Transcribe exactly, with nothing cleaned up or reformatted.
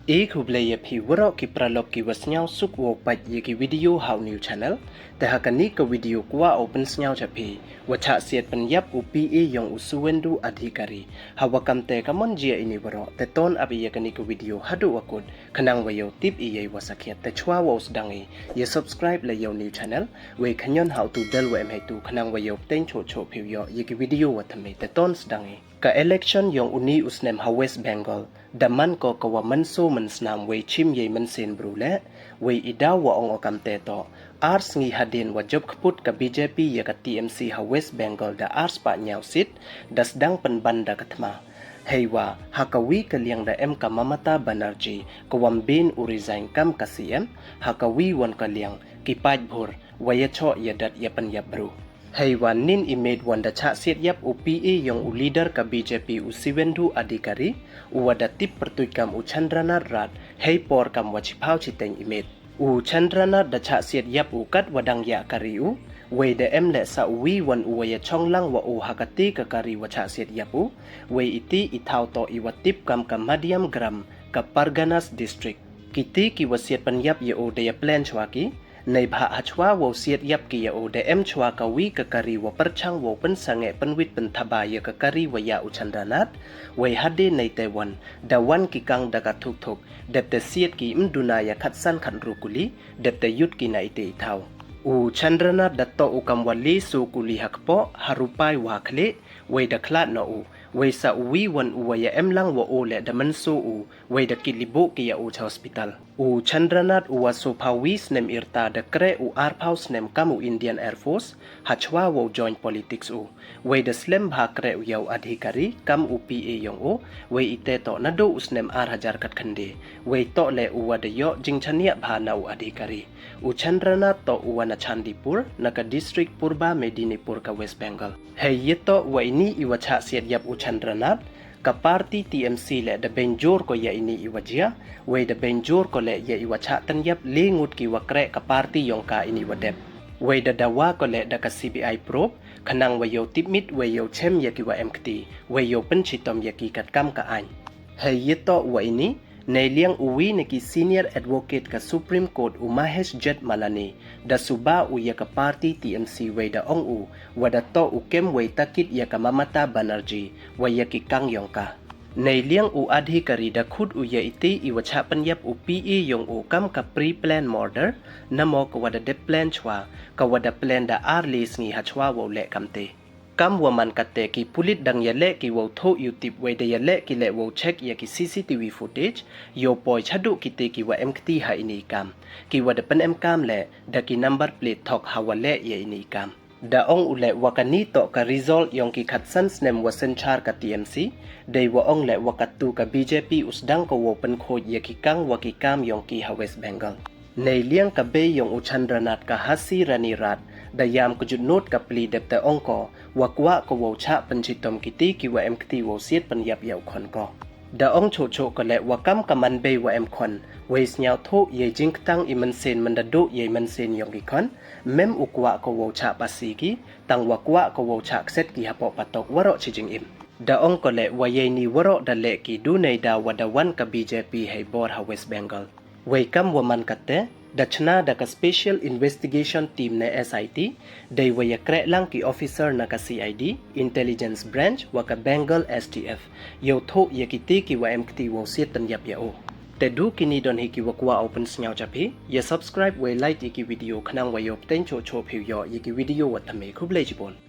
E khublei ya phi waroh ki paralok ki wa sniawsuk wow pait ya ki video ha u new channel. Te ha kani ka video kwah u pynsniaw cha phi, wa chah siat pynyap u P A yong u Suvendu Adhikari. Ha wa kam te ka mon jia ini waroh, te ton ap i ya kani ka video haduh wa kut, khnang wa yow tip i ya i wa sakhiat. Te chwa wow sdang i, ya subscribe le ya u new channel, wei khynñion ha u tu bell wa em heitu, khnang wa yow pteng choh choh phi u yoh ya ki video wa thymme. Te ton sdang i. Ka election yong uni u snem ha West Bengal, da man ko ka wa mynsaw mynsnam wei chim yei mynsiem bru le, wei i daw wa ong o kam te toh, ar sngi hadien wa jop khput ka B J P ya ka T M C ha West Bengal da ar spah ñiaw seat, da sdang pynban da ka thma. Hei wa, ha ka wi ka liang da em ka Mamata Banerjee, ka wa mbin u resign kam ka C M, ha ka wi wan ka liang, ki paidbhur, wa ya choh ya dat ya pynyap bru. Hei wa nin i miet wan da chah siat yap u P A yong u leader ka B J P u Suvendu Adhikari, u wa da tip pyrtuit kam u Chandranath Rath, hei por kam wa chiphaw chiteng i miet. U Chandranath da chah siat yap u kat wa dang ya kari u, wei da em le sa u wi wan u wa ya chong lang wa u ha kati ka kari wa chah siat yap u, wei iti i thaw toh i wa tip kam ka Madhyam Gram, ka Parganas District. Kiti ki wa siat pynyap ya u da ya plan chwa ki, Neibhah ha chwa wow siat yap ki ya u da em chwa ka wi ka kari wa pyrchang wow pynsangeh pynwit pynthaba ya ka kari wa ya u Chandranath, wei hadien nei te wan, da wan ki kang da ka thuk thuk, dep te siat ki ym duna ya khatsan khatynru kuli, dep te yut ki na ite i thaw. U Chandranath da toh u kam wa le so kuli ha kpoh, ha rupai wa ha khlieh, wei da khlad noh u, wei sa u wi wan u wa ya em lang wa u le da mynsaw u, wei da kit liboh ki ya u cha hospital. U Chandranath u wa sophaw wi snem i rta da kreh u arphaw snem kam u Indian Air Force, ha chwa wow join politics u. Wei da slem bha kreh u ya u Adhikari kam u P A yong u, wei ite toh naduh u snem ar hajar khatkhyndai, wei toh le u wa da yoh jingchaniah bha na u Adhikari. U Chandranath toh u wa na Chandipur, na ka district Purba Medinipur ka West Bengal. Hei ya toh wa ini i wa chah siat yap u Chandranath, ka party T M C le da bynjur ko ya ini i wa jia, wei da bynjur ko le ya i wa chah tanyap le ngut ki wa kreh ka party yong ka ini wa dep. Wei da dawa ko le da ka C B I probe, khnang wa yow tipmit wei yow chem ya ki wa em kti, wei yow pynchitom ya ki kat kam ka aiñ. Hei ya toh wa ini, nei liang u wi na ki senior advocate ka Supreme Court u Mahesh Jethmalani, da suba u ya ka party T M C wei da ong u, wa da toh u kem wei takit ya ka Mamata Banerjee, wa ya ki kang yong ka. Nei liang u Adhikari da khut u ya iti i wa chah pynyap u P A yong u kam ka pre-plan murder, namo ka wa da dep plan chwa, ka wa da plan da ar le sngi ha chwa wow leh kam te. Kam wa man kate ki pulit dang ya leh ki wow thoh u tip wei da ya leh ki le wow check ya ki C C T V footage, yow poi chaduh kite ki wa em kti ha ini i kam. Ki wa da pynem kam le, da ki number plate thok ha wa leh ya ini i kam. Da ong u le wa kani toh ka result yong ki khatsan snem wa synchar ka T M C, dei wa ong le wa katu ka B J P u sdang ko wow pynkhuid ya ki kang wa ki kam yong ki ha West Bengal. Nei liang ka bei yong u Chandranath ka Hasi Rani Rath, da yam kjut not ka pli dep te ong ko, wa kwah ko wow chah pynchitom kiti ki wa em kti wow siat pynyap ya u khon ko. Da ong choh choh ko le wa kam ka man bei wa em khon, wei sniaw thoh yei jingktang i mynsiem myndaduh yei mynsiem yong ki khon, mem u kwah ko wow chah pasi ki, tang wa kwah ko wow chah kset ki hapoh patok waroh chi jingim. Da ong ko le wa yei ni waroh da leh ki du nei da wa da wan ka B J P hei bor ha West Bengal. Wei kam wa man kate, da chna da ka Special Investigation Team ne S I T, dei wa ya kreh lang ki officer na ka C I D, Intelligence Branch, wa ka Bengal S T F, yow thoh ya kiti ki wa em kti wow siat pynyap ya u. Te du kini don hi ki wa kwah u pynsniaw cha phi, ya subscribe wei like ya ki video khnang wa yow pteng choh choh phi u yoh ya ki video wa thymme. Khublei chibun.